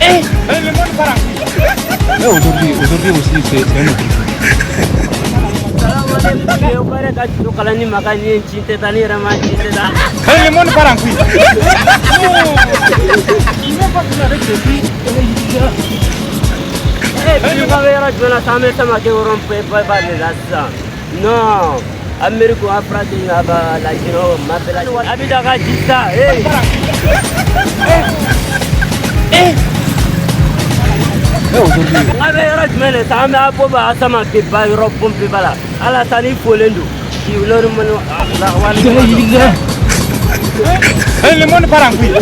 Le monde part en couille. Mais aujourd'hui, aujourd'hui aussi, c'est un autre jour. Le monde part en couille. Non, Amérique a frappé la Gino, ma belle. Abidjan dit ça. Mais aujourd'hui, Le monde part en couille.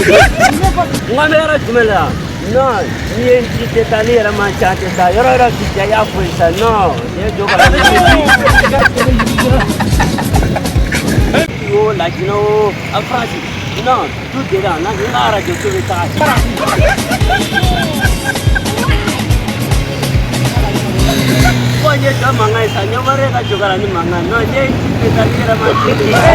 Non, ni ye ci tɛ taa ni yɛrɛ man ca tɛ taa yɔrɔ yɔrɔ k'i diya i y'a fɔ sisan non ni ye jo kala o Laginɛ o a France non tout dedans na n ka arajo so bɛ taga. Bon n ye jɔ mankan ye sa ɲɛmɔgɔ ka jo kala ni mankan non ni ye ci tɛ taa ni yɛrɛ man ca tɛ taa.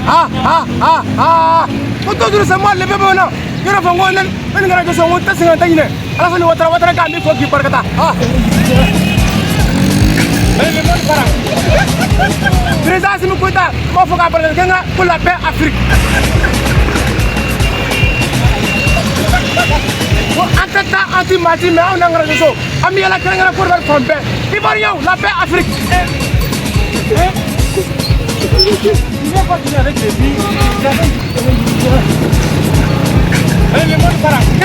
Ah. Toujours c'est moi le bébé maintenant. Je ne fais pas Président Assimi Goïta, pour la paix Afrique. Anti-Mati, mais on a un réseau. Ami la paix Afrique. Il vient pas dîner avec les filles. Le monde part en couille.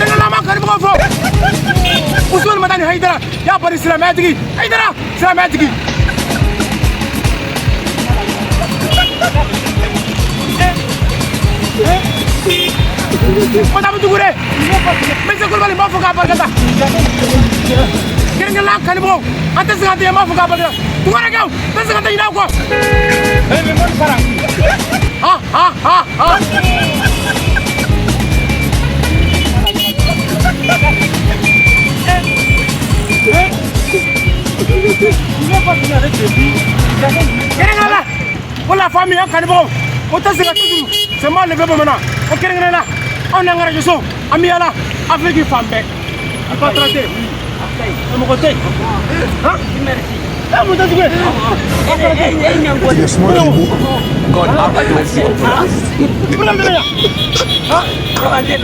Ousmane Madani Haïdara, ya bari silamɛya tigi Haïdara silamɛya tigi. Madame Doucouré, Monsieur Koulibaly n b'a fɔ k'a barika da. Kɛrɛnkɛrɛnnenya kanubagaw an tɛ se ka tigɛ n b'a fɔ k'a barika da. Tunkarakɛw tɛ se ka tɛ ɲinɛ aw kɔ. Le monde part en couille. Ha ha ha ha. Il vient pas dîner avec les filles. Kɛrɛnkɛrɛnnenya ko la famille an kanubagaw o tɛ se ka toujours c'est moi le bébé maintenant o kɛrɛnkɛrɛnnenya anw n'an ka radio so an bɛ yala Afrique fan bɛɛ. I pas traité. Mɔgɔ tɛ yen. Han? Eh mun tɛ tugun ye? God have mercy upon us. Problème bɛ yan. I tɛ